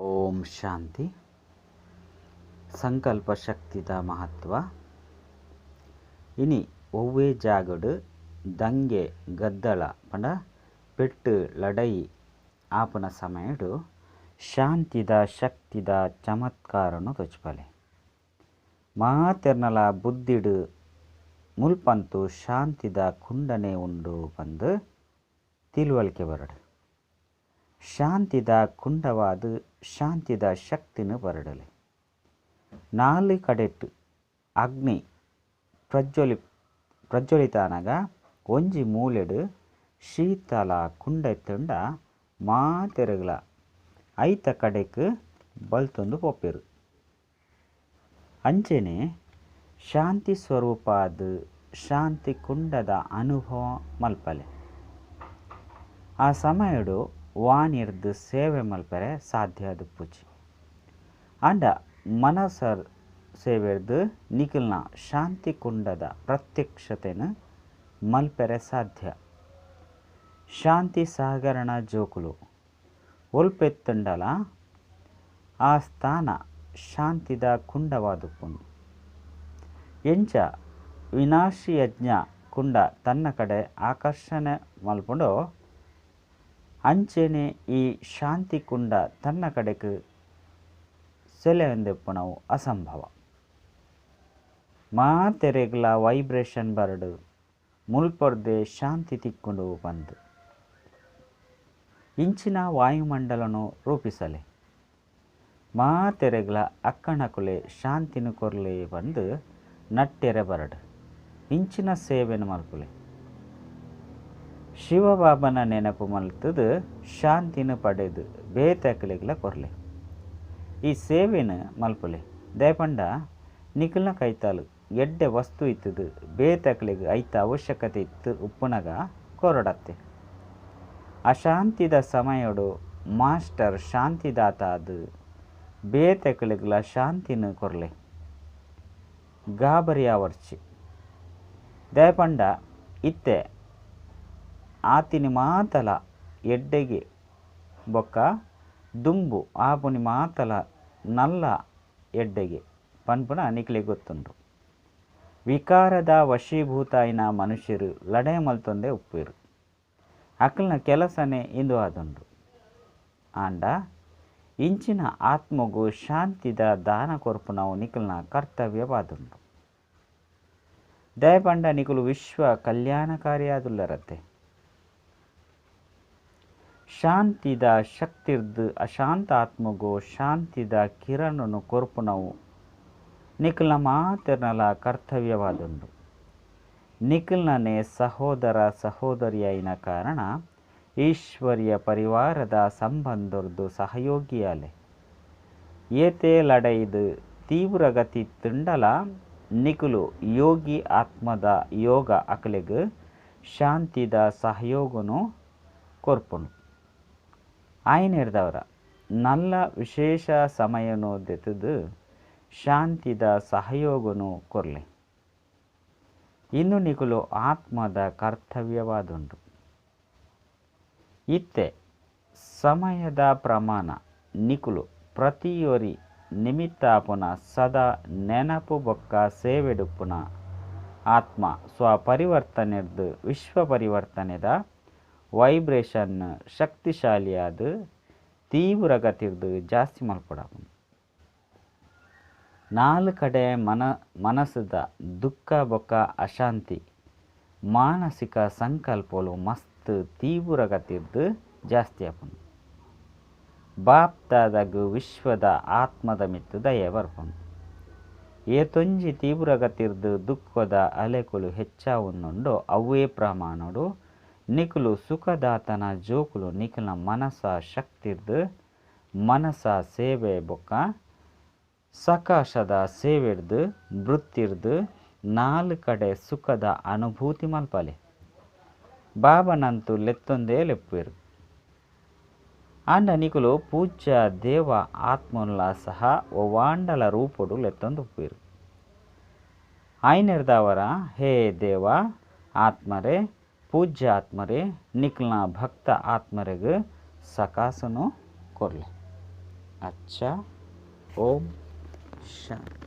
ಓಂ ಶಾಂತಿ. ಸಂಕಲ್ಪ ಶಕ್ತಿದ ಮಹತ್ವ. ಇನಿ ಒವ್ವೇ ಜಾಗಡ್ ದಂಗೆ ಗದ್ದಳ ಪಂಡ ಪೆಟ್ಟು ಲಡಯಿ ಆಪುನ ಸಮಯಡು ಶಾಂತಿದ ಶಕ್ತಿದ ಚಮತ್ಕಾರನು ತೊಚ್ಪಲೆ. ಮಾತೆರ್ನಲ ಬುದ್ಧಿಡು ಮುಲ್ಪಂತು ಶಾಂತಿದ ಕುಂಡನೆ ಉಂಡು ಪಂದು ತಿಳುವಳಿಕೆ ಬರಡು. ಶಾಂತಿದ ಕುಂಡವಾದ ಶಾಂತಿದ ಶಕ್ತಿನ ಬರಡಲೆ. ನಾಲು ಕಡೆಟ್ ಅಗ್ನಿ ಪ್ರಜ್ವಲಿತಾನಗ ಒಂಜಿ ಮೂಲೆಡು ಶೀತಲ ಕುಂಡ ಇತ್ತುಂಡ ಮಾತೆರೆಗ್ಲ ಐತ ಕಡೆಕ್ ಬಲ್ತೊಂದು ಪೋಪೆರು. ಅಂಚೆನೆ ಶಾಂತಿ ಸ್ವರೂಪಾದ ಶಾಂತಿ ಕುಂಡದ ಅನುಭವ ಮಲ್ಪಲೆ. ಆ ಸಮಯಡು ವಾಣಿರ್ದು ಸೇವೆ ಮಲ್ಪರೆ ಸಾಧ್ಯ ಆದುಪ್ಪುಜಿ. ಆಂಡ ಮನಸ ಸೇವೆರ್ದು ನಿಖಲ್ನ ಶಾಂತಿ ಕುಂಡದ ಪ್ರತ್ಯಕ್ಷತೆನು ಮಲ್ಪರೆ ಸಾಧ್ಯ. ಶಾಂತಿ ಸಾಗರಣ ಜೋಕುಲು ಒಲ್ಪೆತ್ತುಂಡಲ ಆ ಸ್ಥಾನ ಶಾಂತಿದ ಕುಂಡವಾದುಪ್ಪುನು. ಎಂಚ ವಿನಾಶಿ ಯಜ್ಞ ಕುಂಡ ತನ್ನ ಕಡೆ ಆಕರ್ಷಣೆ ಮಲ್ಪುಂಡೋ ಅಂಚೆನೆ ಈ ಶಾಂತಿ ಕುಂಡ ತನ್ನ ಕಡೆಗೆ ಸೆಲೆಯೊಂದೆಪ್ಪುನವು ಅಸಂಭವ. ಮಾತೆರೆಗ್ಲ ವೈಬ್ರೇಷನ್ ಬರಡು ಮುಲ್ಪೊರ್ದೆ ಶಾಂತಿ ತಿಕ್ಕೊಂಡು ಬಂದು ಇಂಚಿನ ವಾಯುಮಂಡಲನು ರೂಪಿಸಲೆ. ಮಾತೆರೆಗ್ಲ ಅಕ್ಕಣಕುಲೆ ಶಾಂತಿನ ಕೊರ್ಲೆ ಬಂದು ನಟ್ಟೆರೆ ಬರಡು ಇಂಚಿನ ಸೇವೆನು ಮಲ್ಪುಲೆ. ಶಿವಬಾಬನ ನೆನಪು ಮಲ್ತದು ಶಾಂತಿನ ಪಡೆದು ಬೇತಕಲೆಗ್ಲ ಕೊರ್ಲೆ. ಈ ಸೇವೆನು ಮಲ್ಪುಲೆ. ದಯಪಂಡ ನಿಖಲ್ನ ಕೈತಾಲು ಎಡ್ಡೆ ವಸ್ತು ಇತ್ತದು ಬೇತಕಲೆಗ್ ಐತ ಅವಶ್ಯಕತೆ ಇತ್ತು ಉಪ್ಪುನಗ ಕೊರಡತ್ತೆ. ಅಶಾಂತಿದ ಸಮಯಡು ಮಾಸ್ಟರ್ ಶಾಂತಿದಾತ ಅದು ಬೇತಕಲೆಗ್ಲ ಶಾಂತಿನ ಕೊರ್ಲೆ. ಗಾಬರಿ ಆವರ್ಚಿ. ದಯಪಂಡ ಇತ್ತೆ ಆತಿನಿ ಮಾತಲ ಎಡ್ಡೆಗೆ ಬೊಕ್ಕ ದುಂಬು ಆಪುನಿ ಮಾತಲ ನಲ್ಲ ಎಡ್ಡೆಗೆ ಪನ್ಪುನ ನಿಕ್ಲೆ ಗೊತ್ತುಂಡು. ವಿಕಾರದ ವಶೀಭೂತಾಯಿನ ಮನುಷ್ಯರು ಲಡಾಯಿ ಮಲ್ತೊಂದೇ ಉಪ್ಪೇರು. ಅಕಲ್ನ ಕೆಲಸನೇ ಇಂದು ಆದುಂಡು. ಆಂಡ ಇಂಚಿನ ಆತ್ಮಗು ಶಾಂತಿದ ದಾನ ಕೊರ್ಪುನವು ನಿಕಲ್ನ ಕರ್ತವ್ಯವಾದುಂಡು. ದಯಪಂಡ ನಿಕುಲು ವಿಶ್ವ ಕಲ್ಯಾಣಕಾರಿಯಾದುಲ್ಲರತ್ತೆ. ಶಾಂತಿದ ಶಕ್ತಿರ್ದು ಅಶಾಂತ ಆತ್ಮಗು ಶಾಂತಿದ ಕಿರಣನು ಕೊರ್ಪುನವು ನಿಖಲ್ನ ಮಾತೆರ್ನಲ ಕರ್ತವ್ಯವಾದುಂಡು. ನಿಖಲ್ನೇ ಸಹೋದರ ಸಹೋದರಿಯಾಯಿನ ಕಾರಣ ಈಶ್ವರ್ಯ ಪರಿವಾರದ ಸಂಬಂಧರ್ದು ಸಹಯೋಗಿಯಾಲೆ. ಏತೆ ಲಡೈದು ತೀವ್ರಗತಿ ತಿಂಡಲ ನಿಖಲು ಯೋಗಿ ಆತ್ಮದ ಯೋಗ ಅಕಲೆಗ್ ಶಾಂತಿದ ಸಹಯೋಗನು ಕೊರ್ಪುನು. ಆಯ್ನೆರ್ದವರ ನಲ್ಲ ವಿಶೇಷ ಸಮಯನು ದೆತದು ಶಾಂತಿದ ಸಹಯೋಗನು ಕೊರ್ಲೆ. ಇನ್ನು ನಿಕುಲು ಆತ್ಮದ ಕರ್ತವ್ಯವಾದುಂಡು. ಇತ್ತೆ ಸಮಯದ ಪ್ರಮಾಣ ನಿಕುಲು ಪ್ರತಿಯೊರಿ ನಿಮಿತ್ತಾಪುನ ಸದಾ ನೆನಪು ಬೊಕ್ಕ ಸೇವೆಡುಪ್ಪುನ ಆತ್ಮ ಸ್ವಪರಿವರ್ತನೆರ್ದು ವಿಶ್ವ ಪರಿವರ್ತನೆದ ವೈಬ್ರೇಷನ್ ಶಕ್ತಿಶಾಲಿಯಾದ ತೀವ್ರಗತಿರ್ದು ಜಾಸ್ತಿ ಮಲ್ಪಡಾಪುನು. ನಾಲು ಕಡೆ ಮನಸ್ಸದ ದುಃಖ ಬೊಕ್ಕ ಅಶಾಂತಿ ಮಾನಸಿಕ ಸಂಕಲ್ಪಗಳು ಮಸ್ತ್ ತೀವ್ರಗತಿರ್ದು ಜಾಸ್ತಿ ಆಪುನು. ಬಾಪ್ತಾದಾಗ ವಿಶ್ವದ ಆತ್ಮದ ಮಿತ್ತು ದಯೆ ಬರ್ಪುನು. ಏತೊಂಜಿ ತೀವ್ರಗತಿರ್ದು ದುಃಖದ ಅಲೆಕುಲು ಹೆಚ್ಚಾವುಂದುಂಡೋ ಅವೇ ಪ್ರಮಾಣಡು ನಿಕುಲು ಸುಖದಾತನ ಜೋಕುಲು ನಿಖಲ್ನ ಮನಸ ಶಕ್ತಿರ್ದು ಮನಸ ಸೇವೆ ಬೊಕ್ಕ ಸಕಾಶದ ಸೇವೆರ್ದು ವೃತ್ತಿರ್ದು ನಾಲು ಕಡೆ ಸುಖದ ಅನುಭೂತಿ ಮಲ್ಪಲೆ. ಬಾಬನಂತೂ ಲೆತ್ತೊಂದೇ ಲೆಪ್ಪೇರು. ಆಂಡ ನಿಕುಲು ಪೂಜ್ಯ ದೇವ ಆತ್ಮನ್ಲ ಸಹ ಒವಾಂಡಲ ರೂಪೊಡು ಲೆತ್ತೊಂದು ಉಪ್ಪೇರು. ಆಯ್ನೆರ್ದವರ ಹೇ ದೇವ ಆತ್ಮರೇ ಪೂಜ್ಯ ಆತ್ಮರೇ ನಿಖಲ್ನ ಭಕ್ತ ಆತ್ಮರೆಗ್ ಸಕಾಸನು ಕೊರ್ಲೆ. ಅಚ್ಚಾ. ಓಂ ಶಾಂತಿ.